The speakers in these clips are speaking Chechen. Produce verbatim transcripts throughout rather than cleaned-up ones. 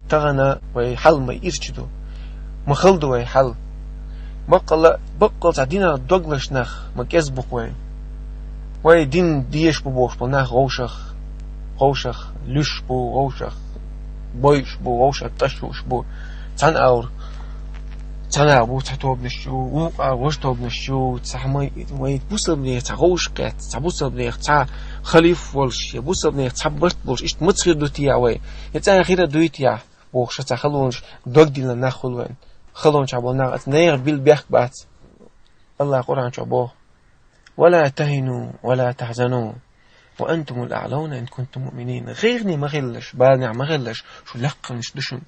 Тахана вай хьал ма ирча ду. Ма хала ду вай хьал. Баккъала, баккъала цхьа динах доглаш нах ма кӀезиг бу-кх вай. Вай дин дезаш бу бохуш болу нах вовшах, вовшах луьйш бу, вовшах бойуш бу, вовшах тӀаш юуш бу. Цхьана аур, цхьана бу цхьа тобанаш чу, вукху а важа тобанаш чу, цхьа хӀума вай бусалбанех цхьа вовшах кхетта, цхьа бусалбанех цхьа халиф волуш, я бусалбанех цхьа барт болуш, иштта маца хир ду те вай? Я цӀа хир а дуй-те? Бохуш, цхьа халонаш догдиллина нах хуьлу вайн. Халонаш болу нах, аса нехан билла бехк бац. Аллах Къуръан чохь боху: «Ва ла тахину, ва ла тахзану, ва антумул аълауна ин кунтум муъминин». ГӀайгӀане ма хилалаш, баланехь ма хилалаш, шу лаккхарнаш ду шуна,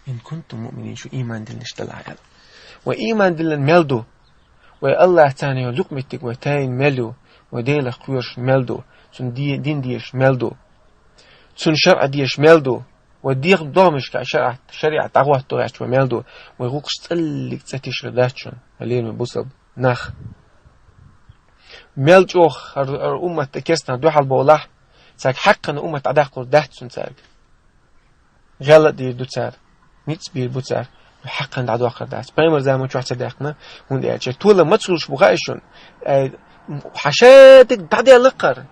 ин кунтум муъминин, шу ийман диллинарш делахь аьлла. Вай ийман диллина мел ду? Вай Аллах царна йолу юкъаметтиг вай тайна мел ю? Вай Делах кхоьруш мел ду? Цунна де-, дин дезаш мел ду? Цунна шарӀа дезаш мел ду? Вай дегӀан догӀмашка шариӀат, шариӀат дӀахӀотто гӀерташ вай мел ду? Вай гӀуллакхаш цӀаллиг цӀа тишар дац шуна, вай лераме бусалба нах. Мел чӀогӀа хӀара, хӀара уммат тӀе керстанах дуьхьал бовлахь, цаьрга хьакхана уммат дӀадаккхалур дац шуна цаьрга. ГӀелла а дийр ду цара, ницкъ бийр бу цара, хьакхана дӀадоккхур дац. Пайхамар заман чохь ца даьккхина, хӀунда аьлча толам маца хуьлуш бу хаьий шуна? Ай, хьан ша дерг дӀаделла-кх хӀара.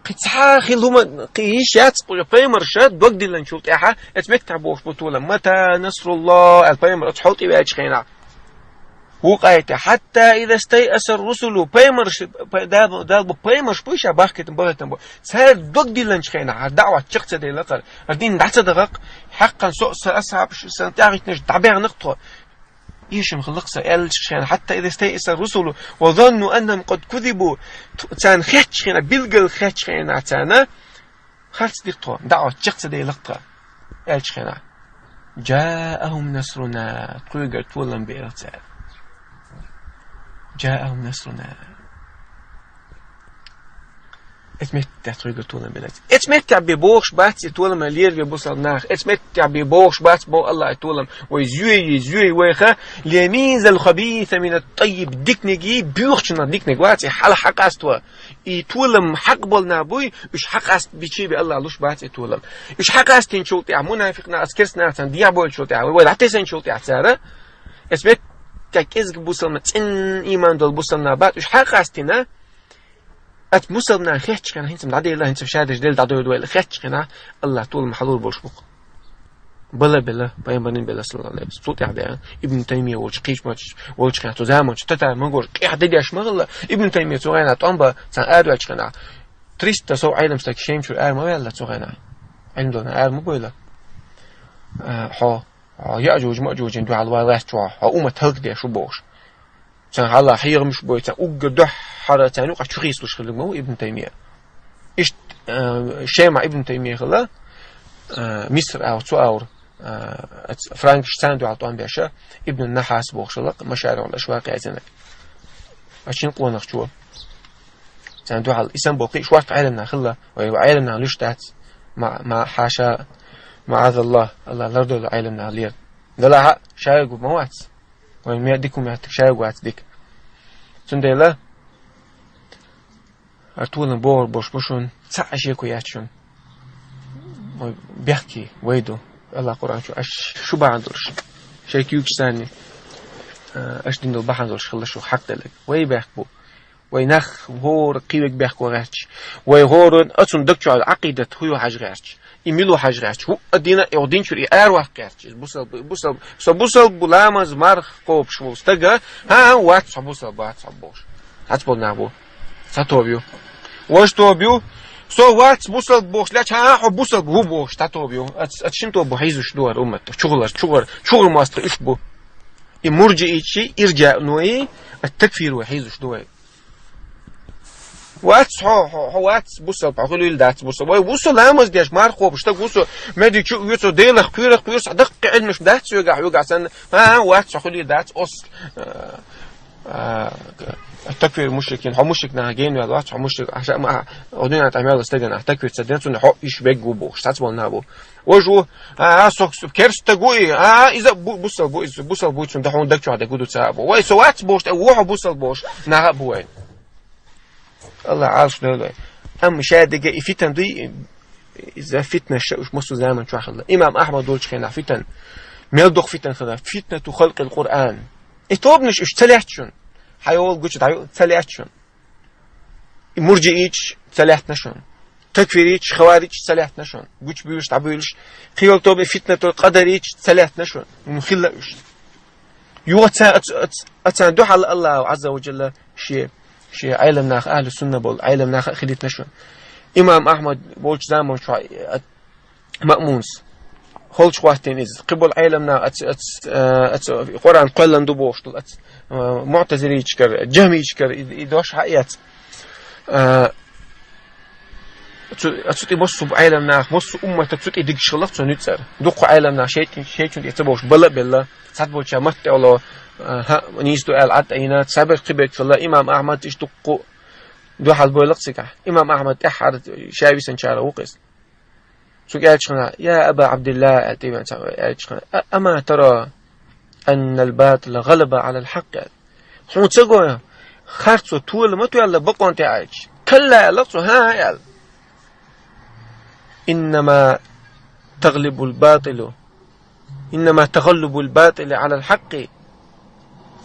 Кхин цхьа а хила хӀума, кхин йиш яц-кх, пайхамарша догдиллинчул тӀаьхьа, эцу меттехь бохуш бу толам: «Мата насруллахӀ?» аьлла пайхамар оцу хьол тӀе ваьллачу хенахь. Вукху аятехь: «Хьатта иза стайъаса русулу», пайхамарш, пай-, Дала, Дала бу пайхамарш буй ша бахкийтина, бахийтина бу. Цара догдиллинчу хенахь, хӀара даӀват чекх ца делла-кх хӀара, хӀара дин дӀа ца даха-кх, хьакхана со а, сан асхьабаш а, сан тӀаьхьахӀиттинарш дӀабаьхна-кх тхо. Эшам хилла-кх сан аьллачу хенахь: «Хьатта иза стайъаса русулу ва занну аннахум къад кузибу». Царна хеттачу хенахь, билггал хеттачу хенахь царна, харц ди-кх тхо, даӀват чекх ца делла-кх тхан, аьллачу хенахь. «Джаахум насруна», тхоьгара толам беара цара. «Джаахум насруна». Эцу меттехь тхоьгара толам беара. Эцу меттехь бен бохуш бац и толам лераме бусалба нах. Эцу меттехь бен бохуш бац боху Аллах и толам. Вай зоьй, зоьй вайха: «Лиямизал хабиса минат таййиб», диканиг боьхачунах диканиг вац и хьала хьакъасто. И толам хьакъ болу нах буй, уьш хьакъаста бичий бен Аллах луш бац и толам. Уьш хьакъастинчул тӀаьхьа мунафикъ нах, аса керста нах царна дехьа бойлучул тӀаьхьа, вай дӀатесанчул тӀаьхьа цара, эцу меттехь кӀезиг бусалба, цӀена ийман долу бусалба нах бац, уьш хьакъастина, аса мусалба нах хеттачу хенахь, хӀинца-м дӀаделла, хӀинца-м шадерш делла дӀадойла вайла хеттачу хенахь, Аллах толам хьалур болуш бу-кх. Бала а белла, пайхамарна а белла, саллаллаху алейхи ва саллям. Цул тӀаьхьа бен Ибн Таймия волчу кхечу мачаш, волчу хенахь, цу заманчу татар-монгольш къехь де деш ма хилла. Ибн Таймия цу хенахь тӀом бан царна араваьллачу хенахь, триста сов Ӏелам стаг Шем чуьра ара ма ваьлла цу хенахь. Ӏилма долу ара ма бойла. А, хьо, хьо Яъжуж-Маъжужан дуьхьал ван лаьцна чохь, хьо уммат хӀаллакдеш ву бохуш. Царна хьалха хьехамаш а бой, царна уггар дуьххьара царна юкъахь чу хийцалуш хилларг ма ву Ибн Таймия. Иштта, а, Шемахь Ибн Таймия хилла, а, Миср агӀор, цу агӀор, а, оцу франкаш царна дуьхьал тӀом беш, Ибн Нахьас бохуш хилла, Машарихьул Ашвакъ яздинарг. Оцу шина къонахчо. Царна дуьхьал и санна болу кхин а шортта Ӏелам нах хилла, вай Ӏелам нах луьйш дац, ма, ма, хьаша, маӀазаллахӀ, Аллах лардойла Ӏелам нах лера. Делахь а, шайга ма вац. Вайн ме-, дика хӀума яц, шайга вац дика. Цундела, хӀара толам бохур болуш бу шуна, цхьа а шеко яц шуна. Вай бехке вай ду. Аллах Къуръан чу: «Аш шу бахьана долуш, шайн куьйгаш санна, а, аш дина долу бахьана долуш хилла шу хьакъ делларг». Вай бехк бу. Вай нах хӀора кхин верг бехко гӀерташ. Вай хӀора оцунна даг чохь Ӏакъидат хӀун ю хьажа гӀерташ. И мила ву хьажа гӀерташ. ХӀуъа дина, и дин чуьра и араваккха гӀерташ. Иза бусалба, бусалба, со бусалба ву, ламаз, марха кхобуш волу стага, хӀан, вац хьо бусалба, вац хьо бохуш. Цхьацца болу нах бу. Цхьа тоба ю. Важа тоба ю. Со вац бусалба бохуш лаьча, хӀан, хьо бусалба ву бохуш, цхьа тоба ю. Ац, ац шин тоба бу хьийзаш ду хӀара уммат. ЧугӀалар, чугӀар, чугӀар мостагӀий уьш бу. И мурджиичий, ирджаъной, ат-такфирой хьийзаш ду вай. Вац хьо, хьо, хьо вац бусалба, хьо хуьлийла дац бусалба. Вай ву со ламаз деш, марха кхобуш стаг ву со, меди чу а вуьйцу, Делах кхоьрах кхоьру, даккхий Ӏилмаш дац соьгахь, хьоьгахь санна. ХӀан, хӀан, вац хьо хуьлийла дац, ос, а, а, такфир мушрикин, хьо мушрик наха генваьлла вац, хьо мушрик, а, ша, ма, а, хьо дуьнен тӀехь мел стагана, а, такфир ца дина, цунна хьо иш бегг ву бохуш, цхьацца болу нах бу. Важа ву, а, а, со керста стаг ву и, а, а, иза бу-, бусалба ву, иза бусалба ву, цунна дахьуна даг чохь дерг гу ду ца а бу. Вай со вац бохуш, тӀе ву хьо бусалба бохуш, наха а бу вай. Аллах Ӏалаш дойла вай. Амма шадерг и фитан дуй, Иза фитнаш уж массо заман чохь хилла. Имам Ахьмад волчу хенахь фитан, мел доккха фитан хилла. Фитнату халкъил Къуръан. И тобанаш уж ца лаьтта шуна. Хьайолу гучу дӀаю ца лаьтта шуна. И мурджиича ца лаьтта шуна. Такфирича, хаварича ца лаьтта шуна. Гучу буьйлуш, дӀабуьйлуш. Кхин йолу тоба фитнату къадарича ца лаьтта шуна. Ну хилла уж. Юха ца, ац-, ац-, ацан дуьхьал Аллаху Азза ва Джалла шен, шен Ӏелам нах, ахьлу сунна болу Ӏелам нах а хилийтина шуна. Имам Ахьмад волчу заманчохь, а, Маъмунс. Холчу хӀоттийна иза. Кхин болу Ӏелам нах ац-, ац-, а, ац-, Къуръан кхоьллина ду бохуш долу ац-, а, муътазилийчикара, джахмийчикара и, и дош хьаэц. А, Цу, цу тӀе массо а Ӏелам нах, массо а уммата цу тӀе дигаш хилла цунна нуьцкъара. Дуккха Ӏелам нах шайтӀин, шайчун тӀе ца бовлуш бала а белла, цхьаболчара матта тӀе олу, а, хӀа, нийса ду аьлла, Ӏад а йина, цхьаберш кхиберг хилла, имам Ахьмад иштта дуккха дуьхьал бойла-кх цигахь. Имам Ахьмад тӀаьххьара ша висинчарах ву-кх иза. Цуьнга аьлча хана, «Я Аба Ӏабдилла», аьлла, тӀе веана цхьа аьлча хана, «А-, ама тара аннал батила гӀалаба Ӏалал хьакъ», аьлла. Хьуна ца го, харцо тоьла ма тоьлла бакъонан тӀе аьлча? Калла аьлла цо, хӀан, хӀан аьлла. Иннама тагӀлибул батилу, иннама тагӀаллубул батили Ӏалал хьакъи,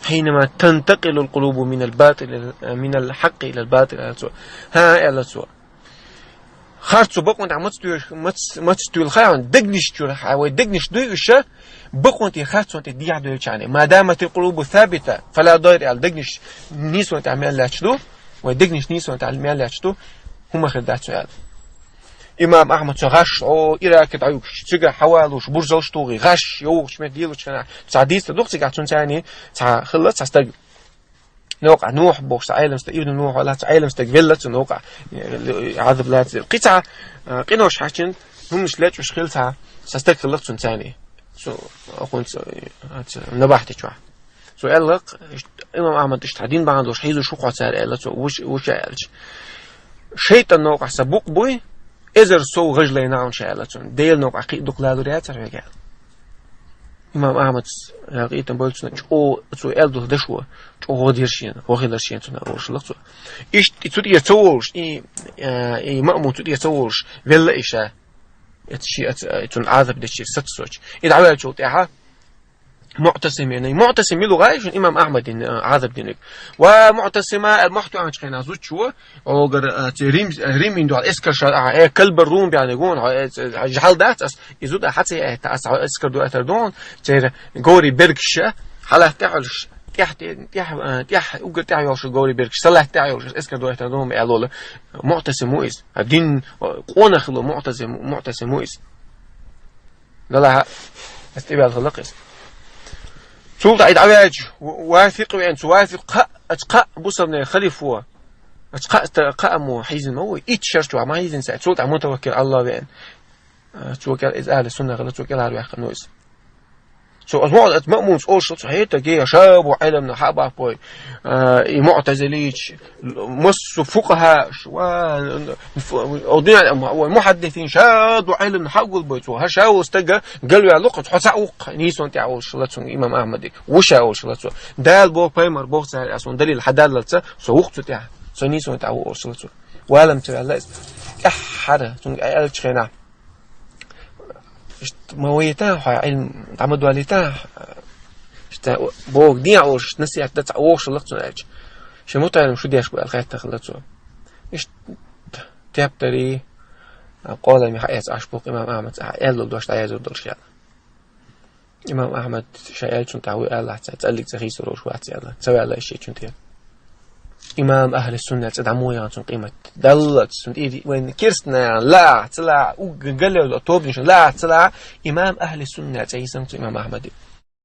хьинама тантакъилул къулубу минал батили, минал хьакъи илал батили, аьлла цо. ХӀан, хӀан аьлла цо. Харцо бакъонан тӀехь маца туьйш-, мац-, маца туьйла хьайна, дегнаш чуьра хьан, вай дегнаш дуй уьш, бакъонан тӀе харцонан тӀе дехьа доьлча хьан. Ма даматил къулубу сабита, фала дайр аьлла, дегнаш нийсонан тӀехь мел лаьтташ ду, вай дегнаш нийсонан тӀехь мел лаьтташ ду, хӀума хир дац цо аьлла. Имам Ахьмад цо гӀаш, о, Ираке дӀаюгуш, цигахь хьавалуш, буржалш тухий, гӀаш, йовхачу метте лелочу хенахь, цхьа дийца ду-кх цигахь цунна царний, цхьа хилла цхьа стаг. Новкъахь Нухь бохуш цхьа Ӏелам стаг, Ибн Нухь вала цхьа Ӏелам стаг велла цу новкъахь, э, Ӏазап лаца. Кхин цхьа, э, къинош хьаьжча, хӀуманаш лечкъаш хилла цхьа, цхьа стаг хилла цунна царний. Цу, хӀунца, э, цу набахти чохь. Цо аьлла-кх, ишт-, имам Ахьмад иштта дин бахьана долуш хьийзош ву-кх хьо цара аьлла, цо вуш-, вуша аьлча. ШайтӀан новкъахь сан букъ буй, эзар сов гӀаж лайна хьуна ша аьлла цунна. Делан новкъахь кхин а дукха лалур яцара хьоьга аьлла. Имам Ахьмадс, э, къинтӀера бойла цунна, чӀогӀа цо аьлла долу дашо, чӀогӀа гӀо дира шена, гӀо хилира шена цунна олуш хилла-кх цо. Иштта и цу тӀера ца волуш, и, э, и Маъмун цу тӀера ца волуш, велла и ша. Эца ши, эца, э, цунна Ӏазап дечу саццочу. И дӀаваьллачул тӀаьхьа, Муътасимина. Муътасим мила ву гӀай шуна имам Ахьмадин, э, Ӏазап динарг? «Ва Муътасима», аьлла, мохь тоьхначу хенахь зудчо, огар, э, цу Рим, Римин дуьхьал эскар ша, а, э, калбар Рум баьнниг вон, хьо, э, ц-, жахьал дац ас, и зуда хьаца яхьа, ас хьо эскар ду атар ду, церан говри бергаш, хьалатта тӀехь йолуш, тӀехь, тӀехь, тӀехь, э, тӀехь, уггар тӀехь йолуш говри бергаш, салатта тӀехь йолуш, эскар ду атар ду, аьлла, Муътасим ву иза. А дин, э, къонах хилла Муътасим, Муътасим ву иза. Далахьа, ас тӀебаьлла хилла-кх иза. Цул тӀаьхьа и дӀаваьлча, Ва-, Васикъ веана, цу Васикъ кхаъ, ачу кхаъ бусалбанийн халифо, ачу кхаъ ста-, кхаъ мо хьийзина ма вуй, итт шарчохь ма хьийзина цара, цул тӀаьхьа Мутаваккил Ӏалла веана. А, цо кӀел-, иза ахьли сунна хилла, цо кӀелхьарваьккхина ву иза. Цо оцу Маъ-, оцу Маъмунс олуш, цо хьета гея, ша бу Ӏеламна хьа баппой, а, и муътазилийча, массо фукъахьаш, ва, фу-, о дуьнен, ва мухьаддисин ша ду Ӏеламна хьа гулбой цо, хьан ша ву стага галваьлла кху, хьо цхьаъ ву-кх, нийсонан тӀехь олуш хилла цунга имам Ахьмаде. Ву ша олуш хилла цо. Дала боху, пайхамар боху цара, ас ван далил хьадаллалца, со ву-кх цу тӀехь. Со нийсонан тӀехь ву олуш хилла цо. Валам ца ваьлла иза. ТӀаьххьара, цунга аьллачу хенахь. Иштта ма вайта, хьо Ӏилм дӀа ма долийта, иштта боху дехьа олуш, насихьат дан цхьа вогӀуш хилла цунна аьлча. Шен мутаӀеллим шу деш бу аьлла хаьттина хилла цо. Иштта тептарий, къолами хьаэца Ӏаш боху имам Ахьмад, цхьа аьлла дош дӀаяздо долуш аьлла. Имам Ахьмад ша аьллачунна тӀехь вуй аьлла, цхьа цӀаллиг ца хийцалур ву шуьца аьлла. Ца ваьлла иза шечунна тӀе. Имам ахьли сунна цӀе дӀа мо яхана цунна къемат даллалц, цунна тӀе вайн керстанна лаахь, ца лаахь, уггар галлал тобанашна лаахь, ца лаахь, имам ахьли сунна цӀе йисанга цу имам Ахьмаде.